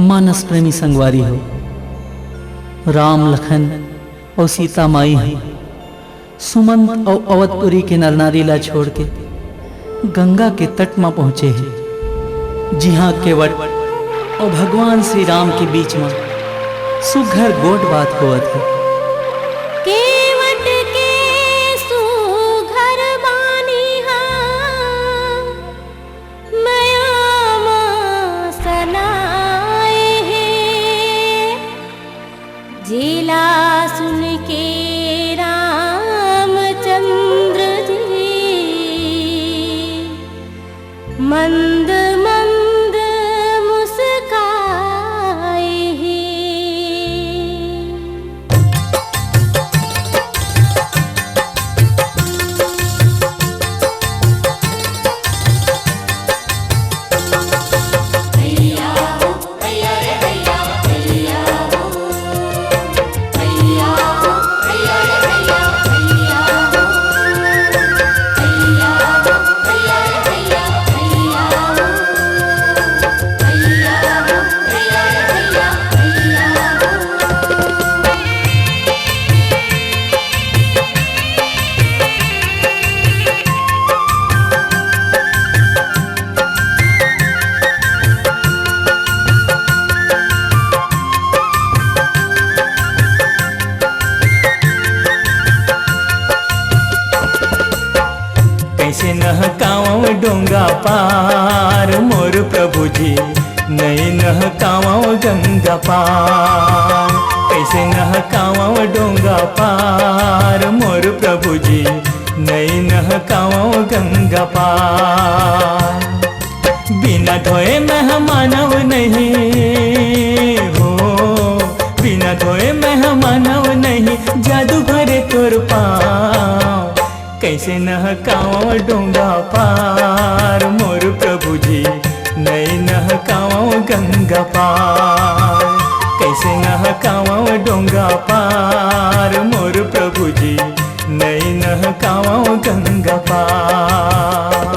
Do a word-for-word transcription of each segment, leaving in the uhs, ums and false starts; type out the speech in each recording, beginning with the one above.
मानस प्रेमी संगवारी हो, राम लखन अउ सीता माई ह सुमंत अउ अवधपुरी के नरनारी ला छोड़ के गंगा के तट म पहुंचे हे, जिहां केवट अउ भगवान श्री राम के बीच म सुघर गोठ बात होवत हे। केवट के सुघर बानी हा मया म सनाए हे, जेला सुन के रामचंद्र जी मंद मंद मुस्काए हे। कइसे नहकावंव डोंगा पार मोर प्रभु जी, नइ नहकावंव गंगा पार। कइसे नहकावंव डोंगा पार मोर प्रभु जी, नइ नहकावंव गंगा पार। बिना धोए मैं ह मानव नहीं हो, बिना धोए मैं ह मानव नहीं, जादू भरे तोर पाँव। कइसे नहकावंव डोंगा पार मोर प्रभु जी, नइ नहकावंव गंगा पार। कइसे नहकावंव डोंगा पार मोर प्रभु जी, नइ नहकावंव गंगा पार।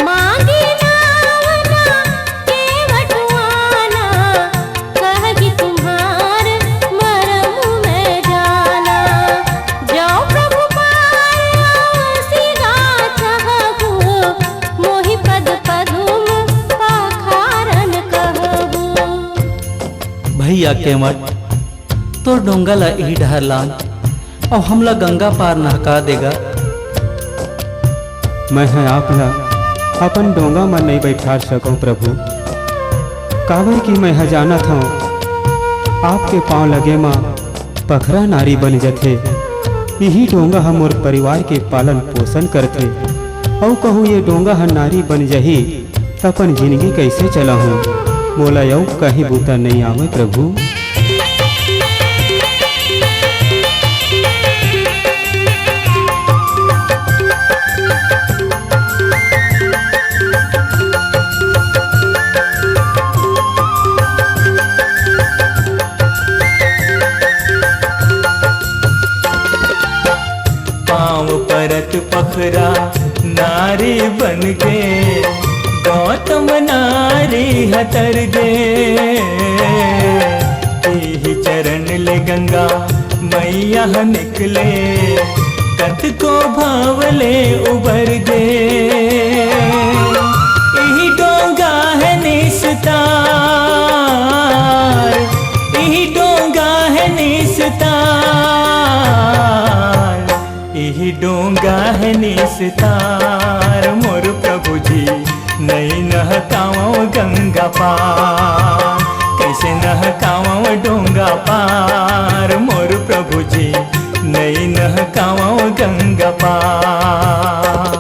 मांगे नाव ना केवटवाना, कह कि तुम्हार मरम मैं जाना। जाओ प्रभु पार आसी गात हकु, मोहि पद पदुम पाखारन कहबो। भैया केवट, तोर डोंगा ला इही डहर लान, अउ हमला गंगा पार नहका दे गा। मैं ह आप ला अपन डोंगा म नइ बइठार सकंव प्रभु, काबर कि मैं ह जानत हंव, आपके पांव लगे म पखरा नारी बन जथे। इही डोंगा ह मोर परिवार के पालन पोषण करथे, अउ कहूं ये डोंगा ह नारी बन जही, त अपन जिनगी कइसे चलाहूं? मोला अउ कहीं बूता नइ आवय प्रभु। पांव परत पखरा नारी बन गे, गौतम नारी ह तर गे। इही चरण ले गंगा मइया ह निकले, कतको भाव ले उबर गे। इही डोंगा हे निस्तार, इही डोंगा हे निस्तार। इही डोंगा हे निस्तार मोर प्रभु जी, नइ नहकावंव गंगा पार। कइसे नहकावंव डोंगा पार मोर प्रभु जी, नइ नहकावंव गंगा पार।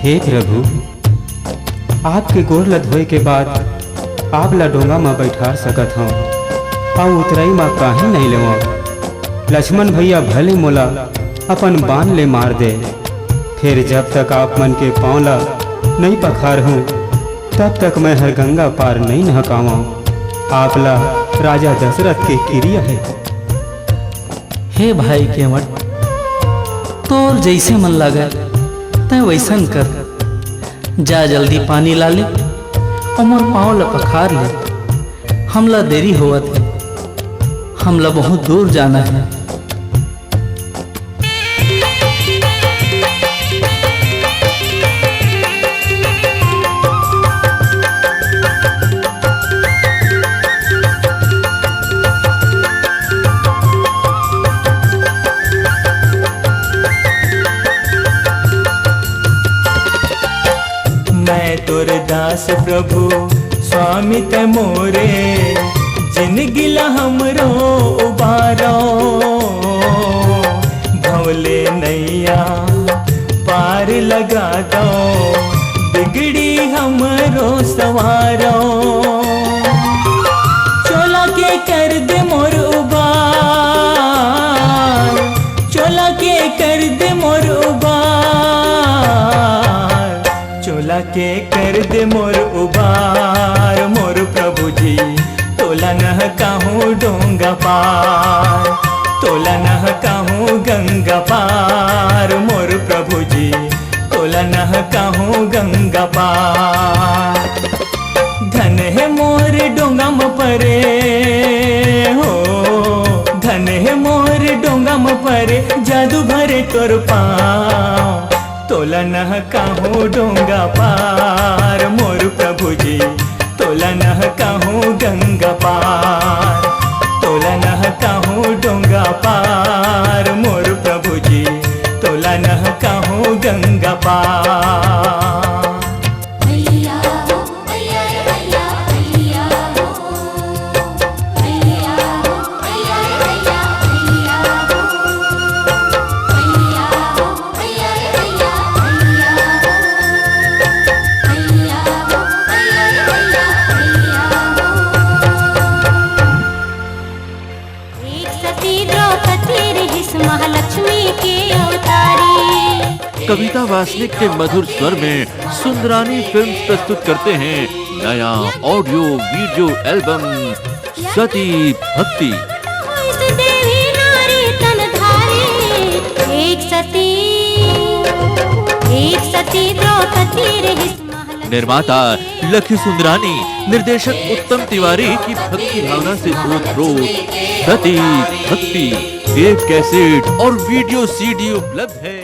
हे प्रभु, आपके गोड़ ल धोए के बाद आप ला डोंगा म बैठार सकत हंव, अउ उतरई म काहे नइ लेवंव? लक्ष्मण भैया भले मोला अपन बाण ले मार दे, फेर जब तक आप मन के पांव ला नइ पखारहूं, तब तक मैं हर गंगा पार नइ नहा पावंव। आप ला राजा दशरथ के किरिया हे। हे भाई केवट, तोर जइसे मन लागय, तैं वइसन कर। जा जल्दी पानी ला ले, अउ मोर पांव ला पखार ले। हमला देरी होवत हे, हमला बहुत दूर जाना हे। मैं तोर दास प्रभु, स्वामी तैं मोरे, जिनगी ला हमरो उबारो। भंवले नैया पार लगा दव, बिगड़ी हमरो संवारो। चोला के कर दे मोर उबार, चोला के कर दे मोर उबार, चोला के कर दे मोर उबार, मोर प्रभु जी, तोला नहकाहूं डोंगा पार, तोला नहकाहूं गंगा पार, मोर प्रभु जी, तोला नहकाहूं गंगा पार। धन हे मोर डोंगा म परे हो, धन हे मोर डोंगा म परे, जादू भरे तोर पांव। तोला नहकाहूं डोंगा पार, मोर प्रभु जी, तोला नहकाहूं गंगा पार, तोला नहकाहूं डोंगा पार, मोर प्रभु जी, तोला नहकाहूं गंगा पार। भैया हो, भैया रे भैया, भैया हो। भैया हो, भैया रे भैया, भैया हो। भैया हो, भैया रे भैया, भैया हो। भैया हो, भैया रे भैया, भैया हो। एक सती द्रौपदी रहिस महालक्ष्मी के अवतारी। कविता वासनिक के मधुर स्वर में सुंदरानी फिल्म्स प्रस्तुत करते हैं नया ऑडियो वीडियो एल्बम सती भक्ति। होइस देवी नारी तन धारी, एक सती, एक सती द्रौपदी रहिस महालक्ष्मी। निर्माता लखी सुंदरानी, निर्देशक उत्तम तिवारी की भक्ति भावना से ओत प्रोत सती भक्ति। एक कैसेट और वीडियो सीडी उपलब्ध है।